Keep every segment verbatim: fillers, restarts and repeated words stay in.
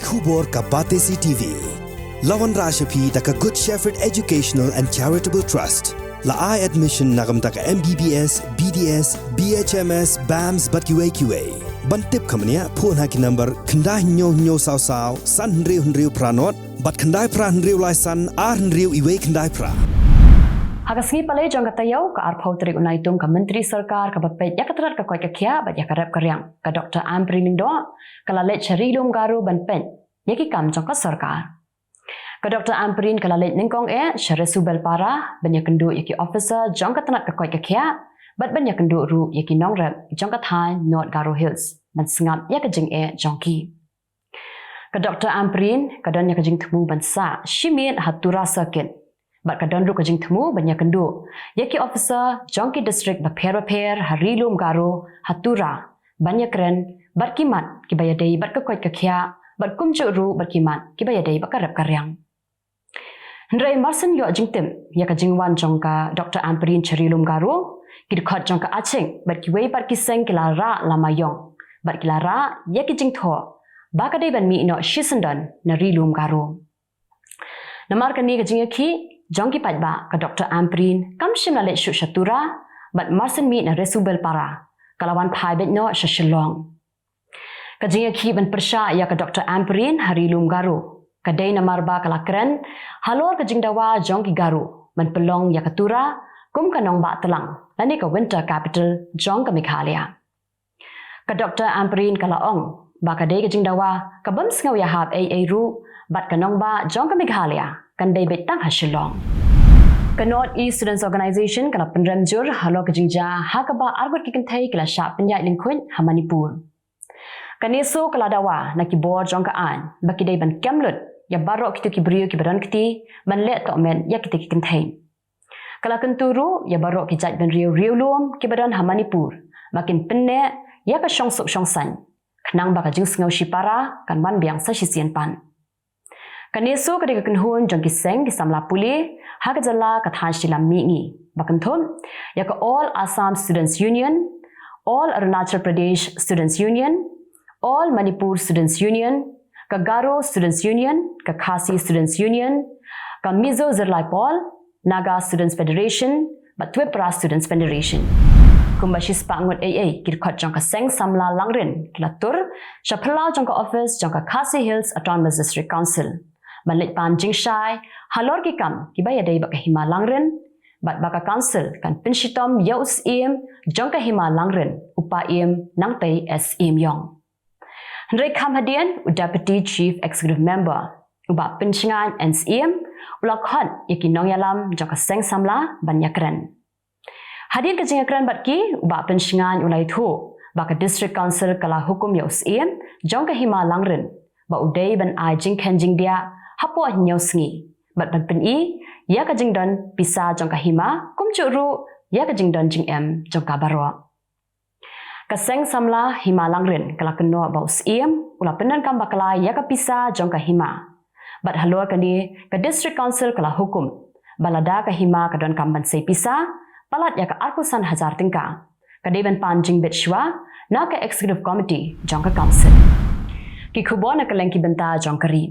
Khubor ka Batesi T V. La wanrah sha phi da ka Good Shepherd Educational and Charitable Trust. La ai admission na ka bynta ka M B B S, B D S, B H M S, BAMS bad kiwei kiwei. Ban tip kumne, phone ha ki number khyndai hynñiew hynñiew saw saw san hynriew hynriew phra nod bad khyndai phra hynriew lai san ar hynriew iwei khyndai phra. Ha ka sngi Palei jong ka taïew, ka arphew tarik u Naitung, ka Myntri Sorkar kaba peit ïa ka tnat ka koit ka khiah bad ïa ka rep ka riang, ka Doctor Ampareen Lyngdoh, ka la leit sha Ri Lum Garo ban peit ïa ki kam jong ka sorkar. Ka Doctor Ampareen ka la leit nyngkong eh sha Resubelpara ban ïakynduh ïa ki officer jong ka tnat ka koit ka khiah bad ban ïakynduh ruh ïa ki nongrep jong ka thaiñ North Garo Hills ban sngap ïa ka jingeh jong ki. Ka Doctor Ampareen ka don ïa ka jingthmu ban sah shi miet ha Tura Circuit bad ka don ruh ka jingthmu ban ïakynduh ïa ki officer jong ki district bapher bapher ha Ri Lum Garo ha Tura ban ïakren bad ki mat kiba ïadei bad ka koit ka khiah bad kumjuh ruh bad ki mat kiba ïadei bad ka rep ka riang. Hynrei mar shen ïoh jingtip ïa ka jingwan jong ka Doctor Ampareen sha Ri Lum Garo, ki dkhot jong ka Aching bad kiwei pat ki seng ki la rah lama ïong bad ki la rah ïa ki jingthoh ba ka dei ban mih noh shisyndon na Ri Lum Garo. Namar kane ka jingïakhih jong ki paidbah, ka Doctor Ampareen kam shym la leit shuh sha Tura bad mar shen mih na Resubelpara, ka la wan phai beit noh sha Shillong. Ka jingïakhih ban pyrshah ïa ka Doctor Ampareen ha Ri Lum Garo ka dei namar ba ka la kren halor ka jingdawa jong ki Garo ban pynlong ïa ka Tura kum ka nongbah tlang lane ka winter capital jong ka Meghalaya. Ka Doctor Ampareen ka la ong ba ka dei ka jingdawa ka bym sngew ïahap ei ei ruh bad ka nongbah jong ka Meghalaya kan dei beit tang ha Shillong. Ka North East Students Organisation ka la pynrem jur halor ka jingjia ha kaba arngut ki kynthei ki la shah pynïaid lyngkhuid ha Manipur. Ka NESO ka la dawa na ki bor jong ka aiñ ba ki dei ban kem lut ïa baroh kito ki briew kiba don kti ban leh tohmet ïa kito ki kynthei. Ka la kyntu ruh ïa baroh ki jaitbynriew riewlum kiba don ha Manipur ba kin pynneh ïa ka shongsuk shongsaiñ khnang ba ka jingsngew shipara kan wan biang sa shisien pat. Ka NESO ka dei ka kynhun jong ki seng ki samla pule ha ka jylla, ka thaiñ shilam mihngi, ba kynthup ïa ka All Assam Students Union, All Arunachal Pradesh Students Union, All Manipur Students Union, ka Garo Students Union, ka Khasi Students Union, ka Mizo Zirlai Pawl, Naga Students Federation bad Twipra Students Federation. Kumba shispah ngut ei ei ki dkhot jong ka seng samla Langrin ki la tur sha phyllaw jong ka office jong ka Khasi Hills Autonomous District Council ban leit pan jingshai halor ki kam kiba ïadei bad ka hima Langrin bad ba ka council kan pynshitom ïa u Syiem jong ka hima Langrin, u Paiem Nangtei S Syiem Ïong. Hynrei kham hadien, u Deputy Chief Executive Member, u Bah Pynshngaiñ N Syiem, u la khot ïa ki nongïalam jong ka seng samla ban ïakren. Hadien ka jingïakren bad ki, u Bah Pynshngaiñ u la ïathuh ba ka District Council ka la hukum ïa u Syiem jong ka hima Langrin ba u dei ban ai jingkhein jingdiah hapoh hynñiew sngi bad ban pyni ïa ka jingdon pisa jong ka hima kumjuh ruh ïa ka jingdon jingem jong ka baroh. Ka seng samla hima Langrin ka la kynnoh ba u Syiem u la pyndonkam bakla ïa ka pisa jong ka hima. Bad halor kane, ka District Council ka la hukum ba lada ka hima ka donkam ban sei pisa palat ïa ka arphew san hajar tyngka, ka dei ban pan jingbit shuwa na ka Executive Committee jong ka Council. Ki khubor na kylleng ki bynta jong ka ri.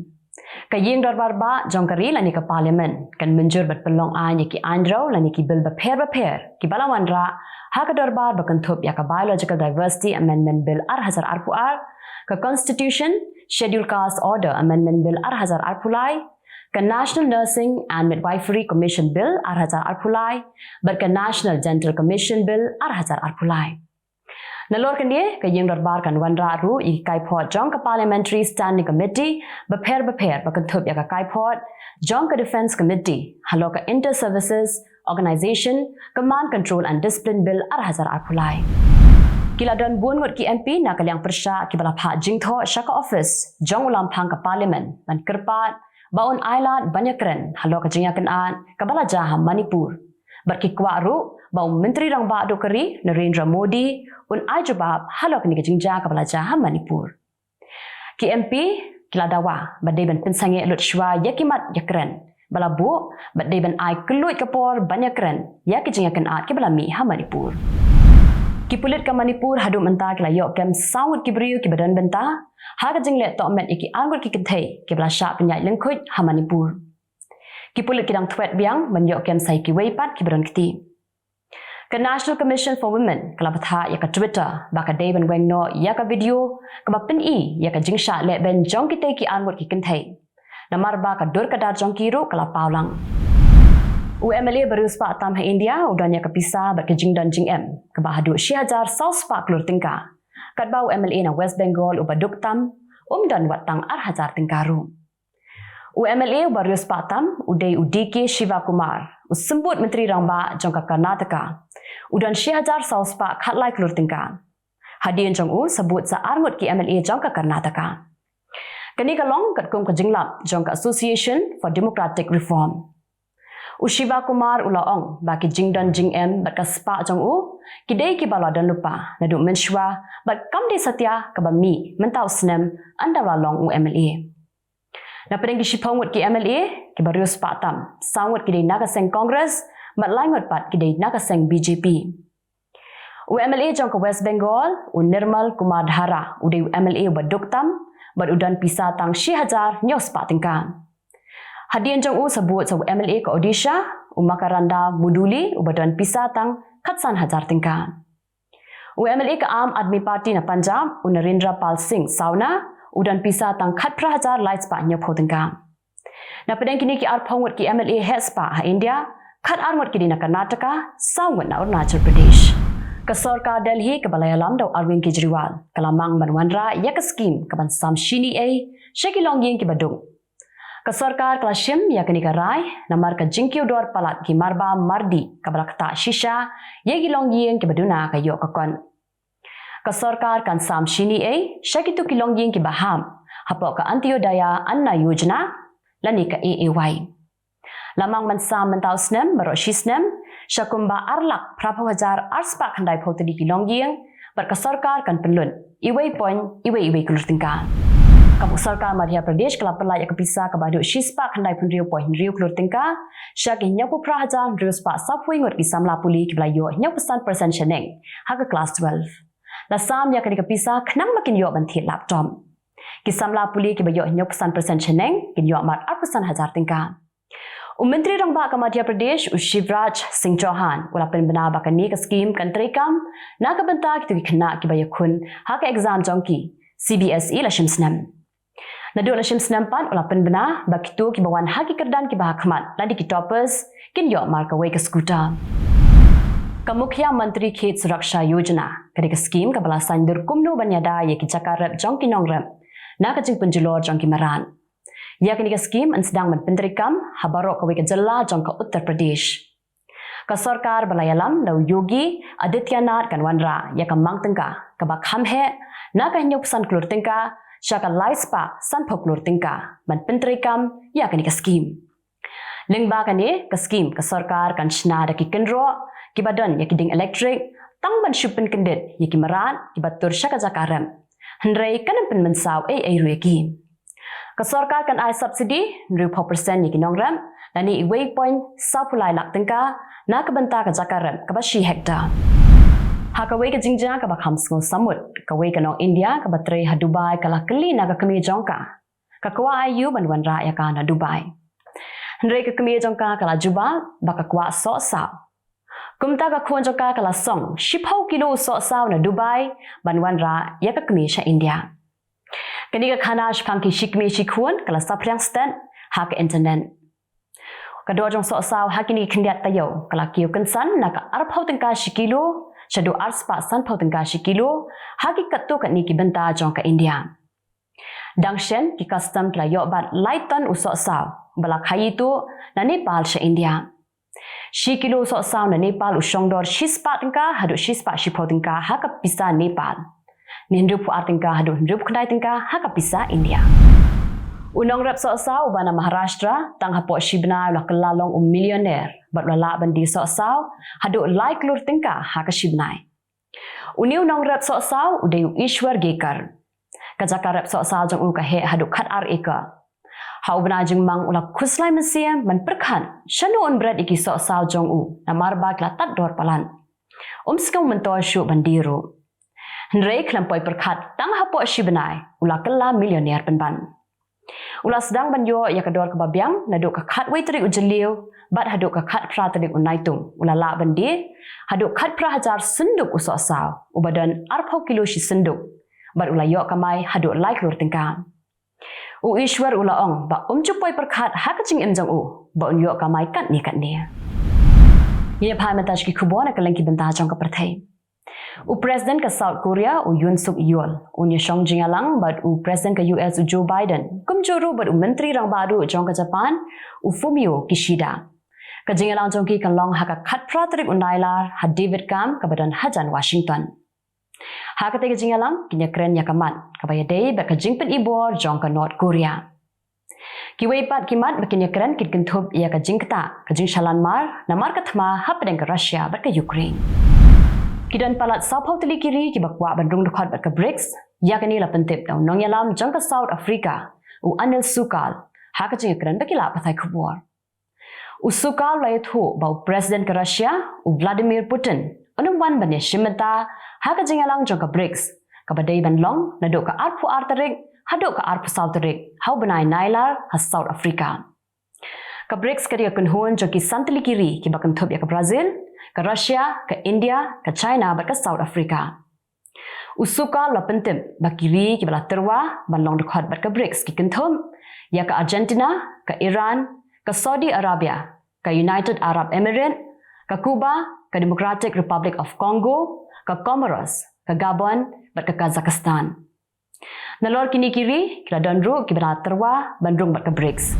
Ka Ïing Dorbar Bah jong ka ri lane ka Parliament kan mynjur ban pynlong aiñ ïa ki aiñraw lane ki bill bapher bapher kiba la wanrah ha ka dorbar ba kynthup ïa ka Biological Diversity Amendment Bill ar hajar arphew ar, ka Constitution, Scheduled Caste Order Amendment Bill ar hajar arphew lai, ka National Nursing and Midwifery Commission Bill ar hajar arphew lai bad ka National Dental Commission Bill ar hajar arphew lai. Nalor kane, ka Ïing Dorbar kan wanrah ruh ïa ki kaiphod jong ka Parliamentary Standing Committee bapher bapher ba kynthup ïa ka kaiphod jong ka Defence Committee halor ka Inter Services Organisation Command, Control and Discipline Bill ar hajar arphew lai. Ki la don bun ngut ki M P na ka liang pyrshah kiba la phah jingthoh sha ka office jong u Lamphang ka Parliament ban kyrpad ba un ailad ban ïakren halor ka jingïakynad kaba la jia ha Manipur. Bad ki kwah ruh ba u Myntri Rangbah Duh ka ri, Narendra Modi, un ai jubab halor kane ka jingjia kaba la jia ha Manipur. Ki M P ki la dawa ba dei ban pynsangeh lut shuwa ïa ki mat ïakren ba la buh bad dei ban ai kylluid ka por ban ïakren ïa ki jingïakynad kiba la mih ha Manipur. Ki pulit ka Manipur haduh mynta ki la ïoh kem saw ngut ki briew kiba don bynta ha ka jingleh tohmet ïa ki arngut ki kynthei kiba la shah pynïaid lyngkhuid ha Manipur. Ki pulit ki dang thwet biang ban ïoh kem sa ïa kiwei pat kiba don kti. Ka National Commission for Women ka la bthah ïa ka Twitter ba ka dei ban weng noh ïa ka video kaba pyni ïa ka jingshah lehbeiñ jong kitei ki arngut ki kynthei, namar ba ka dur ka dar jong ki ruh ka la paw lang. U MLA ba riewspah tam ha India u don ïa ka pisa bad ka jingdon jingem kaba haduh shi hajar saw spah klur tyngka, katba u MLA na West Bengal uba duk tam um don wat tang ar hajar tyngka ruh. U MLA uba riewspah tam u dei u DK Shivakumar, u symbud Myntri Rangbah jong ka Karnataka, u don shi hajar saw spah khatlai klur tyngka. Hadien jong u sa bud sa arngut ki MLA jong ka Karnataka. Kane ka long katkum ka jinglap jong ka Association for Democratic Reform. U Shivakumar u la ong ba ki jingdon jingem bad ka spah jong u ki dei kiba la don lypa naduh mynshuwa bad kam dei satia kaba mih mynta u snem ynda u la long u MLA. Na pdeng ki shiphew ngut ki MLA kiba riewspah tam, saw ngut ki dei na ka seng Congress bad lai ngut pat ki dei na ka seng BJP. U MLA jong ka West Bengal, u Nirmal Kumar Dhara, u dei u MLA uba duk tam bad u don pisa tang shi hajar hynñiew spah tyngka. Hadien jong u sa bud sa u MLA ka Odisha, u Makaranda Muduli, uba don pisa tang khatsan hajar tyngka. U MLA ka Aam Aadmi Party na Punjab, u Narendra Pal Singh Sawna, u don pisa tang khatphra hajar lai spah hynñiewphew tyngka. Na pdeng kine ki arphew ngut ki MLA heh spah ha India, khatar ngut ki dei na Karnataka, saw ngut na Arunachal Pradesh. Ka sorkar Delhi kaba la ïalam da u Arvind Kejriwal ka la mang ban wanrah ïa ka skim kaban sam shini ei sha ki longïing kiba duk. Ka sorkar ka la shim ïa kane ka rai namar ka jingkiew dor palat ki marba mardih kaba la ktah shisha ïa ki longïing kiba duna ka ïoh ka kot. Ka sorkar kan sam shini ei sha kito ki longïing kiba hap hapoh ka Antyodaya Anna Yojana lane ka A A Y. La mang ban sam mynta u snem baroh shi snem sha kumba ar lak phraphew hajar ar spah khyndaiphew tylli ki longïing bad ka sorkar kan pynlut iwei point iwei iwei klur tyngka. Ka sorkar Madhya Pradesh ka la pynlait ïa ka pisa kaba haduh shi spah khyndaiphew hynriew point hynriew klur tyngka sha ki hynñiewphew phra hajar hynriew spah sawphew ngut ki samla pule kiba la ïoh hynñiewphew san percent shaneng ha ka klas twelve. La sam ïa kane ka pisa khnang ba kin ïoh ban thied laptop. Ki samla pule kiba ïoh hynñiewphew san percent shaneng kin ïoh mar arphew san hajar tyngka. U Myntri Rangbah ka Madhya Pradesh, u Shivraj Singh Chouhan, u la pynbna ba kane ka skim kan treikam na ka bynta kito ki khynnah kiba ïakhun ha ka exam jong ki, CBSE la shim snem. Naduh la shim snem pat u la pynbna ba kito kiba wan ha ki kyrdan kiba hakhmat lane ki toppers kin ïoh mar kawei ka scooter. Ka Mukhyamantri Khad Suraksha Yojana ka dei ka skim kaba la saiñdur kumno ban ïada ïa ki jaka rep jong ki nongrep na ka jingpynjulor jong ki mrad. Ïa kane ka skim yn sdang ban pyntreikam ha baroh kawei ka jylla jong ka Uttar Pradesh. Ka sorkar ba la ïalam da u Yogi Adityanath kan wanrah ïa ka mang tyngka kaba kham heh na ka hynñiewphew san klur tyngka sha ka lai spah sanphew klur tyngka ban pyntreikam ïa kane ka skim. Lyngba kane ka skim ka sorkar kan shna da ki kynroh kiba don ïa ki dieng elektrik tang ban shu pynkyndit ïa ki mrad kiba tur sha ka jaka rep. Hynrei kan ym pynmynsaw ei ei ruh ïa ki. Ka sorkar kan ai subsidy hynriewphew percent ïa ki nongrep lane iwei point sawphew lai lak tyngka na ka bynta ka jaka rep kaba shi hektar. Ha kawei ka jingjia kaba kham sngew samut, kawei ka nong India kaba trei ha Dubai ka la kylli na ka kmie jong ka, ka kwah aïu ban wanrah ïa ka na Dubai. Hynrei ka kmie jong ka ka la jubab ba ka kwah sohsaw. Kumta ka khun jong ka ka la song shiphew kilo sohsaw na Dubai ban wanrah ïa ka kmie sha India. Kane ka khana shaphang ki shi kmie shi khun ka la saphriang stet ha ka internet. Ka dor jong sohsaw ha kine ki khyndiat taïew ka la kiew kynsan na ka arphew tyngka shi kilo shaduh ar spah sanphew tyngka shi kilo ha ki katto katne ki bynta jong ka India. Dang shen ki custom ki la ïoh bat lai ton u sohsaw ba la khaïi tuh na Nepal sha India. Shi kilo sohsaw na Nepal u shong dor shi spah tyngka haduh shi spah shiphew tyngka ha ka pisa Nepal, ne hynriewphew ar tyngka haduh hynriewphew khyndai tyngka ha ka pisa India. U nongrep sohsaw uba na Maharashtra tang hapoh shi bnai u la kylla long u millionaire bad u la lah ban die sohsaw haduh lai klur tyngka ha ka shi bnai. Une u nongrep sohsaw u dei u Ishwar Gekar. Ka jaka rep sohsaw jong u ka heh haduh khatar acre. Ha u bnai jingmang u la khuslai mynsiem ban pyrkhat shano un bret ïa ki sohsaw jong u namar ba ki la tad dor palat. Um sngew myntoi shuh ban die ruh. Hynrei khlem poi pyrkhat tang hapoh shi bnai u la kylla millionaire pynban. U la sdang ban ïoh ïa ka dor kaba biang naduh ka khatwei tarik u Jylliew bad haduh ka khatphra tarik u Naitung u la lah ban die haduh khatphra hajar synduk u sohsaw uba don arphew kilo shi synduk bad u la ïoh kamai haduh lai klur tyngka. U Ishwar u la ong ba um ju poi pyrkhat ha ka jingim jong u ba un ïoh kamai katne katne. Ngin ïa phai mynta sha ki khubor na ka lyngkha bynta jong ka pyrthei. U President ka South Korea u Yoon Suk Yeol un ïa shong jingïalang bad u President ka U S u Joe Biden kumjuh ruh bad u Myntri Rangbah Duh jong ka Japan u Fumio Kishida. Ka jingïalang jong ki kan long ha ka khatphra tarik u Nailar ha David Camp kaba don hajan Washington. Ha katei ka jingïalang kin ïa kren ïa ka mat kaba ïadei bad ka jingpynibor jong ka North Korea. Kiwei pat ki mat ba kin ïa kren kin kynthup ïa ka jingktah ka jingshalan mar namar ka thma hapdeng ka Russia bad ka Ukraine. Ki don palat sawphew tylli ki ri kiba kwah ban rung dkhot bad ka BRICS. Ïa kane la pyntip da u nongïalam jong ka South Africa u Anil Sukal ha ka jingïakren bad ki lad pathai khubor. U Sukal u la ïathuh ba u President ka Russia u Vladimir Putin un ym wan ban ïashim bynta ha ka jingïalang jong ka BRICS kaba dei ban long naduh ka arphew ar tarik haduh ka arphew saw tarik ha u bnai Nailar ha South Africa. Ka BRICS ka dei ka kynhun jong ki san tylli ki ri kiba kynthup ïa ka Brazil, ka Russia, ka India, ka China bad ka South Africa. U Sukal u la pyntip ba ki ri kiba la tyrwa ban long dkhot bad ka BRICS ki kynthup ïa ka Argentina, ka Iran, ka Saudi Arabia, ka United Arab Emirates, ka Cuba, ka Democratic Republic of Congo, ka Comoros, ka Gabon bad ka Kazakhstan. Nalor kine ki ri ki la don ruh kiba la tyrwa ban rung bad ka BRICS.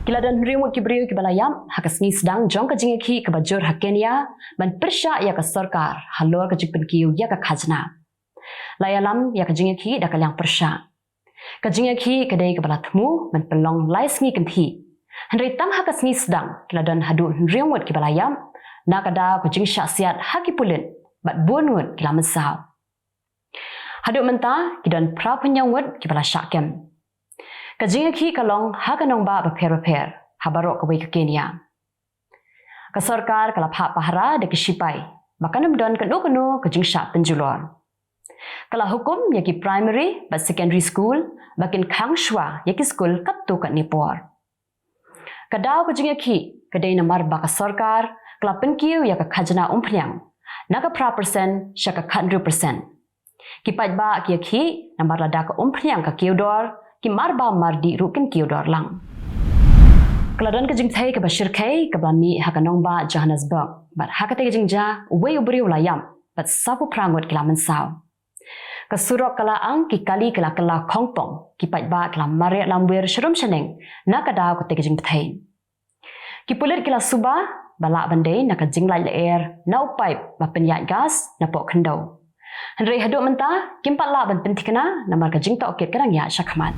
Ki la don hynriew ngut ki briew kiba la ïap ha ka sngi sdang jong ka jingïakhih kaba jur ha Kenya ban pyrshah ïa ka sorkar halor ka jingpynkiew ïa ka khajna. La ïalam ïa ka jingïakhih da ka liang pyrshah. Ka jingïakhih ka dei kaba la thmu ban pynlong lai sngi kynthih. Hynrei tang ha ka sngi sdang ki la don haduh hynriew ngut kiba la ïap na ka daw ka jingshah siat ha ki pulit bad bun ngut ki la mynsaw. Haduh mynta ki don phra phew hynñiew ngut kiba la shah kem. Ka jingïakhih ka long ha ka nongbah bapher bapher ha baroh kawei ka Kenya. Ka sorkar ka la phah pahara da ki shipai ba kan ym don kano kano ka jingshah pynjulor. Ka la hukum ïa ki primary bad secondary school ba kin khang shuwa ïa ki skul katto katne por. Ka daw ka jingïakhih ka dei namar ba ka sorkar ka la pynkiew ïa ka khajna umphniang na ka phra percent sha ka khathynriew percent. Ki paidbah ki ïakhih namar lada ka umphniang ka kiew dor ki marbam mardih ruh kin kiew dor lang. Ka la don ka jingthei kaba shyrkhei kaba la mih ha ka nongbah Johannesburg bad ha katei ka jingjia uwei u briew u la ïap bad sawphew phra ngut ki la mynsaw. Ka surok ka la ang, ki kali ki la kylla khongpong, ki paidbah ki la mareh lamwir sharum shaneng na ka daw katei ka jingbthei. Ki pulit ki la suba ba lah ban dei na ka jinglait lyer na u paip ba pynïaid gas napoh khyndew. Hynrei haduh mynta kim pat lah ban pynthikna namar ka jingtohkit ka dang ïaid shakhmat.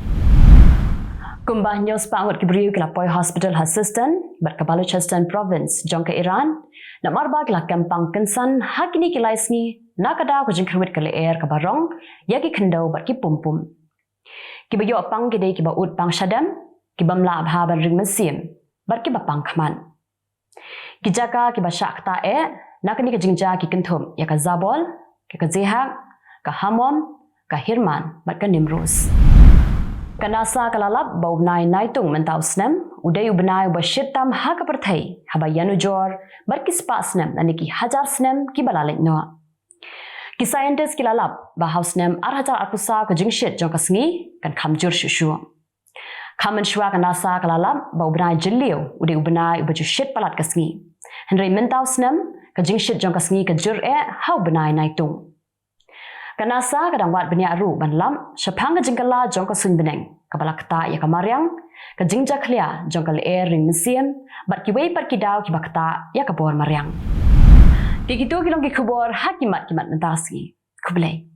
Kumba hynñiew spah ngut ki briew ki la poi hospital ha Sistan bad ka Baluchistan province jong ka Iran namar ba ki la kem pang kynsan ha kine ki lai sngi na ka daw ka jingkhyrwit ka lyer kaba rong ïa ki khyndew bad ki pum pum. Kiba ïoh pang ki dei kiba ud pang shadem, ki bym lah bha ban ring mynsiem bad kiba pang khmat. Ki jaka kiba shah ktah eh na kane ka jingjia ki kynthup ïa ka Zabol, ka Kazehak, ka Hamon, ka Hirman bad ka Nimrus. Ka NASA ka la lap ba u bnai Naitung mynta u snem u dei u bnai uba shit tam ha ka pyrthei haba ïanujor bad ki spah snem lane ki hajar snem kiba la leit noh. Ki scientist ki la lap ba ha u snem ar hajar arphew saw ka jingshit jong ka sngi kan kham jur shuh shuh. Kham mynshuwa ka NASA ka la lap ba u bnai Jylliew u dei u bnai uba ju shit palat ka sngi. Hynrei mynta u snem ka jingshit jong ka sngi ka jur eh ha u bnai Naitung. Ka NASA ka dang wad bniah ruh ban lap shaphang ka jingkylla jong ka suiñ bneng kaba la ktah ïa ka mariang, ka jingjakhlia jong ka lyer ring mynsiem bad kiwei pat ki daw kiba ktah ïa ka bor mariang. Ki kito ki long ki khubor ha ki mat ki mat mynta ka sngi. Khublei.